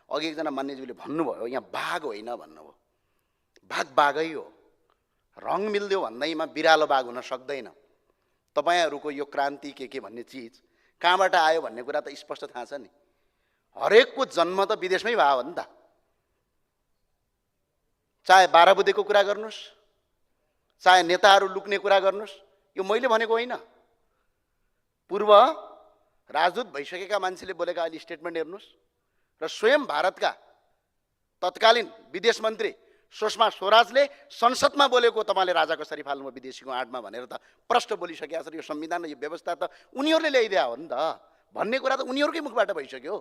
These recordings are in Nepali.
अघि एकजना मान्यज्यूले भन्नुभयो यहाँ बाघ होइन भन्नुभयो। बाघ बाघै हो, रङ मिल्दियो भन्दैमा बिरालो बाघ हुन सक्दैन। तपाईहरूको यो क्रान्ति के भन्ने चिज कहाँबाट आयो भन्ने कुरा त स्पष्ट थाहा छ नि। हरेकको जन्म त विदेशमै भयो हो नि त। चाहे 12 बुधेको कुरा गर्नुस्, चाहे नेताहरू लुक्ने कुरा गर्नुस्, यो मैले भनेको होइन। पूर्व राजदूत भइसकेका मान्छेले बोलेका अहिले स्टेटमेन्ट हेर्नुस् र स्वयं भारतका तत्कालीन विदेश मन्त्री सुषमा स्वराजले संसदमा बोलेको तपाईले राजा कसरी फाल्नु विदेशीको आडमा भनेर त प्रष्ट बोलिसकेका छन्। यो संविधान र यो व्यवस्था त उनीहरूले ल्याइदिया हो नि त भन्ने कुरा त उनीहरूकै मुखबाट भइसक्यो।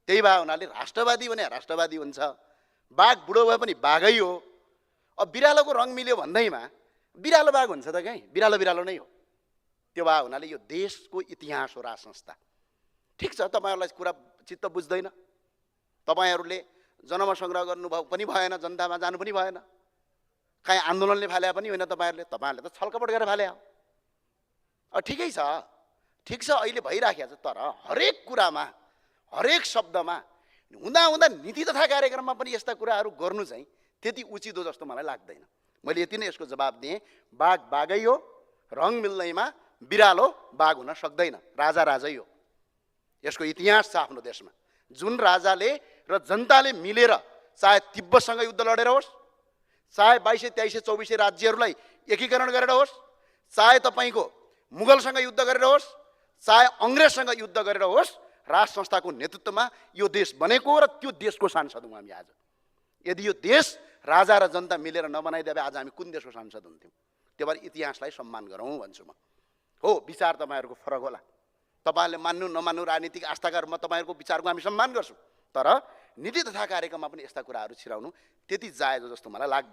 त्यही भए हुनाले राष्ट्रवादी भने राष्ट्रवादी हुन्छ, बाघ बुढो भए पनि बाघै हो। अब बिरालोको रङ मिल्यो भन्दैमा बिरालो बाघ हुन्छ त कहीँ, बिरालो बिरालो नै हो। त्यो भए हुनाले यो देशको इतिहास हो राज संस्था। ठिक छ, तपाईहरूलाई कुरा चित्त बुझ्दैन, तपाईहरूले जन्म सङ्ग्रह गर्नुभयो पनि भएन, जनतामा जानु पनि भएन, काहीँ आन्दोलनले फाले पनि होइन, तपाईँहरूले त छलकपट गरेर फाले हो। ठिकै छ, ठिक छ, अहिले भइराखेको छ। तर हरेक कुरामा, हरेक शब्दमा हुँदा नीति तथा कार्यक्रममा पनि यस्ता कुराहरू गर्नु चाहिँ त्यति उचित हो जस्तो मलाई लाग्दैन। मैले यति नै यसको जवाब दिएँ। बाघ बाघै हो, रङ मिल्दैमा बिरालो बाघ हुन सक्दैन, राजा राजै हो। यसको इतिहास छ आफ्नो देशमा। जुन राजाले र जनताले मिलेर चाहे तिब्बतसँग युद्ध लडेर होस्, चाहे 2200, 2300, 2400 राज्यहरूलाई एकीकरण गरेर होस्, चाहे तपाईँको मुगलसँग युद्ध गरेर होस्, चाहे अङ्ग्रेजसँग युद्ध गरेर होस्, राज संस्थाको नेतृत्वमा यो देश बनेको र त्यो देशको सांसद हौँ हामी आज। यदि यो देश राजा र जनता मिलेर नबनाइदिए आज हामी कुन देशको सांसद हुन्थ्यौँ? त्यो भएर इतिहासलाई सम्मान गरौँ भन्छु म। हो, विचार तपाईँहरूको फरक होला, तपाईँहरूले मान्नु नमान्नु राजनीतिक आस्थाका रूपमा तपाईँहरूको विचारको हामी सम्मान गर्छौँ। तर नीति तथा कार्यक्रममा पनि यस्ता कुराहरू छिराउनु त्यति जायज हो जस्तो मलाई लाग्दैन।